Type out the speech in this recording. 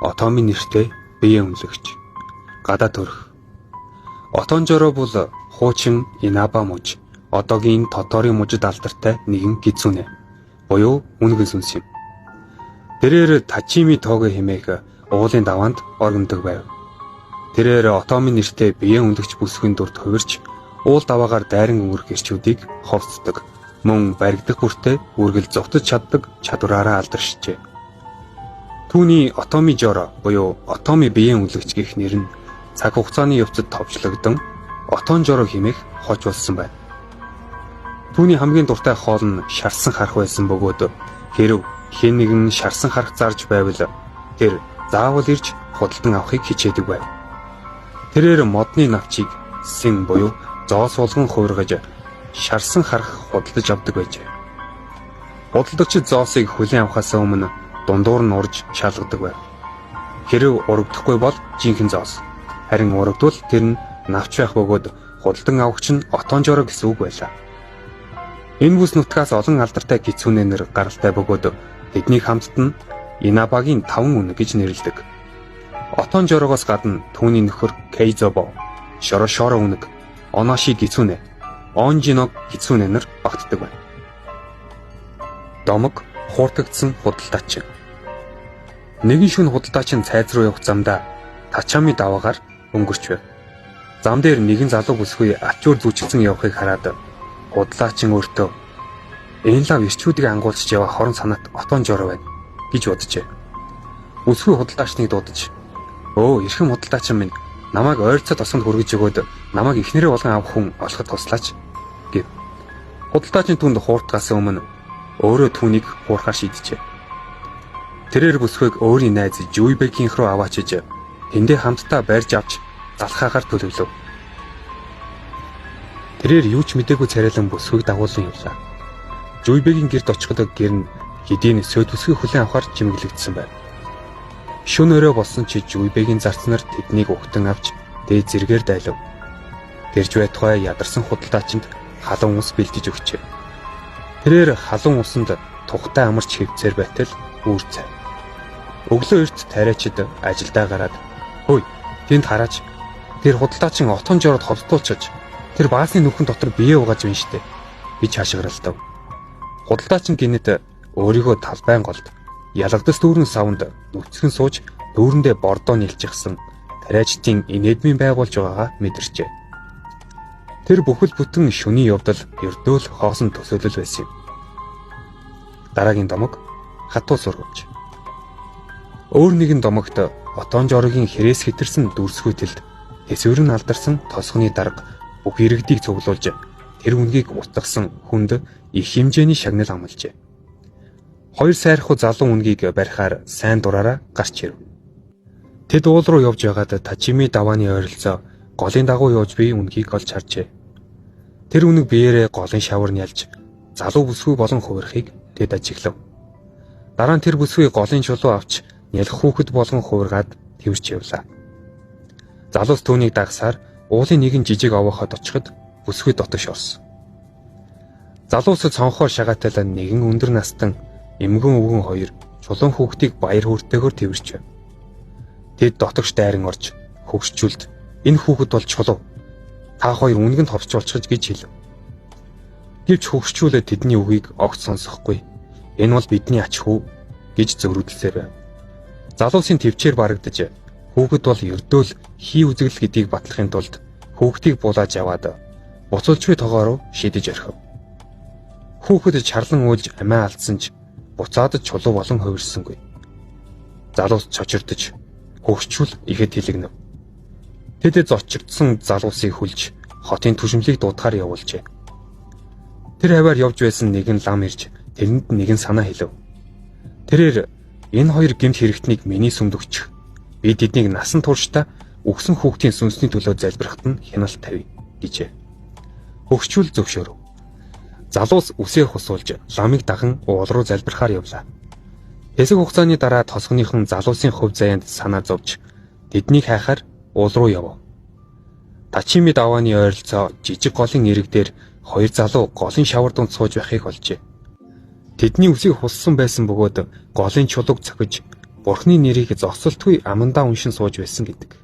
Отоми нэртэй бие үнэлэгч. Гадаа төрөх. Отонжоро бол хуучин Инаба муж, одоогийн Тотори мужид алдартай нэгэн гизүүнэ. Буюу үнэгэн сүнс юм. Тэрээр Тачими Тогэ хэмээх уулын даваанд оргимдог байв. Тэрээр Отоми нэртэй бие үнэлэгч бүсгүйн дүрд хувирч уул даваагаар дайран өнгөрөх эрчүүдийг ховцдог. Мөн баригдах бүртээ үргэлж зугтаж чаддаг чадвараараа алдаршжээ. Түүний Отоми Жоро буюу Отоми биеийн үнэлэгч гэх нэр нь цаг хугацааны явцад товчлогдсон Отон Жоро хэмээх хож болсон байна. Түүний хамгийн дуртай хоол нь шарсан харх байсан бөгөөд хэрв хэн нэгэн шарсан харх зарж байвал тэр заавал ирж худалдан авахыг хичээдэг байв. Тэрээр модны навчийг сэн буюу зоос болгон хувиргаж шарсан харх худалдаж авдаг байжээ. Худалдагчид зоосыг хүлээн авахаас өмнө дундуур нь урж шалгадаг байв. Хэрв урагдахгүй бол жинхэнэ зоос. Харин урагдвал тэр нь навч байх бөгөөд худалдан авагч нь Отонжоро гэсэн үг байлаа. Энэ бүс нутгаас олон алдартай гизүүнээр гаралтай бөгөөд тэдний хамтд нь Инабагийн 5 үнэг гэж нэрлэдэг. Отонжорогоос гадна түүний нөхөр Кейзобо, Шорошоро үнэг, Оноши гизүүнэ, Онжино гизүүнэ нар багтдаг байна. Домог хууртагдсан худалдаачин. Нэгэн шөнө худалдаачин цайз руу явах замдаа Тачами даваагаар өнгөрч байв. Зам дээр нэгэн залуу бүсгүй ачуур зүжигдсэн явахыг хараад худлаачин өөртөө энэ лав ирчүүдийг ангуулж яваа хорон санаат Отонжоро байна гэж боджээ. Бүсгүй худалдаачныг дуудаж "Өө, эрхэм худалдаачин минь, намайг ойрцоо тосгонд хүргэж өгөөд намайг эхнэрээ болгон авах хүн олоход туслаач" гэв. Худалдаачин түүнд хууртгаас өмнө өөрөө түүнийг хуурахаар шийджээ. Тэрээр бүсгүйг өөрийн найз Жуйбегийнх рүү аваачиж тэндээ хамтдаа барьж авч залхаагаар төлөвлөв. Тэрээр юу ч мдээгүй царайлан бүсгүйг дагуулan явлаа. Жуйбегийн гэрт очиход гэр нь хэдийн сойд бүсгүй хүлээн авахар чимэглэгдсэн байв. Шөнө өрөө болсон чи Жуйбегийн зарцнаар тэднийг угтан авч дээд зэргээр дайлав. Тэрж байтугай ядарсан худалдаачинд халуун ус бэлдэж өгчээ. Тэрээр халуун усанд тухтай амарч хэвцээр байтал үүр цай. Өглөө эрт тариачид ажилдаа гараад "Хөөе, тэнд хараач. Тэр худалдаачин Отонжород ховтуулчиж тэр баасны нүхэн дотор бие угааж байна штэ" гэж хашгиралтав. Худалдаачин гинэт өөрийгөө талбайн голд ялгадас дүүрэн савнд нүцгэн сууж дүүрэндээ бордоо нэлчихсэн тариачдын инээдмийн байгуулж байгаагаа мэдэрчээ. Тэр бүхэл бүтэн шөнийн явдал ердөө л хоосон төсөөлөл байсан юм. Дараагийн домог хатуу сургамж. Өөр нэгэн домогт Отонжорогийн хэрээс хэтэрсэн дүрсгүйтэлд тэсвэр нь алдарсан тосгоны дарга бүх иргэдийг цуглуулж тэр үнгийг утгасан хүнд их хэмжээний шагнал амлажээ. Хоёр сайрхуу залуу үнгийг барихаар сайн дураараа гарч ирэв. Тэд уул руу явж байгаад Тачими давааны ойролцоо голын дагуу явж бие үнгийг олж харжээ. Тэр үнэг биеэрээ голын шавар нялж залуу бүсгүй болон хувирахыг тэд ажиглав. Дараа нь тэр бүсгүй голын чулуу авч нялх хүүхэд болгон хувиргаад тэрч явлаа. Залуус түүнийг дагсаар уулын нэгэн жижиг овооход очиход бүсгүй дотогш орсон. Залуус цонхоор шагаатайлаа нэгэн өндөр настан эмгэн өвгөн хоёр чулуун хүүхдийг баяр хөөртэйгээр тэрч байв. Тэд дотогш дайран орж хөгшчүүлд энэ хүүхэд бол чулуу. Та хоёр үнгэнд ховчуулчих гэж хэлв. Гэвч хөгшчүүлээ тэдний үгийг огт сонсохгүй. Энэ бол бидний ач хүү гэж зөрүүдлсээр байв. Залуусын төвчээр барагдаж хүүхэд бол ердөө л хий үзэгдэл гэдгийг батлахын тулд хүүхдийг булааж аваад буцалжгүй тогоо руу шидэж орхив. Хүүхэд чарлан уйлж амиа алдсан ч буцаад чулуу болон хувирсангүй. Залуус чочирдож хөгшчүүл ихэд хэлэгнэв. Тэд зочирдсан залуусыг хүлж хотын түшимлийг дуудахаар явуулжээ. Тэр хаваар явж байсан нэгэн лам ирж тэрэнд нэгэн санаа хэлв. Тэрээр энэ хоёр гэмт хэрэгтнийг миний сүмд өгчих. Би тэднийг насан туршдаа үхсэн хүүхдийн сүнсний төлөө залбирахад нь хяналт тавь гэжээ. Хөгшчүүл зөвшөөрөв. Залуус үсээ хусуулж ламыг даган уул руу залбирахаар явлаа. Хэсэг хугацааны дараа тосгоныхон залуусын хувь заяанд санаа зовж тэднийг хайхаар уул руу явв. Тачими давааны ойролцоо жижиг голын эрэг дээр хоёр залуу голын шавар дунд сууж байхыг олжээ. Тэдний үсийг хуссан байсан бөгөөд голын чулууг цохиж Бурхны нэрийг зогсолтгүй амандаа уншин сууж байсан гэдэг.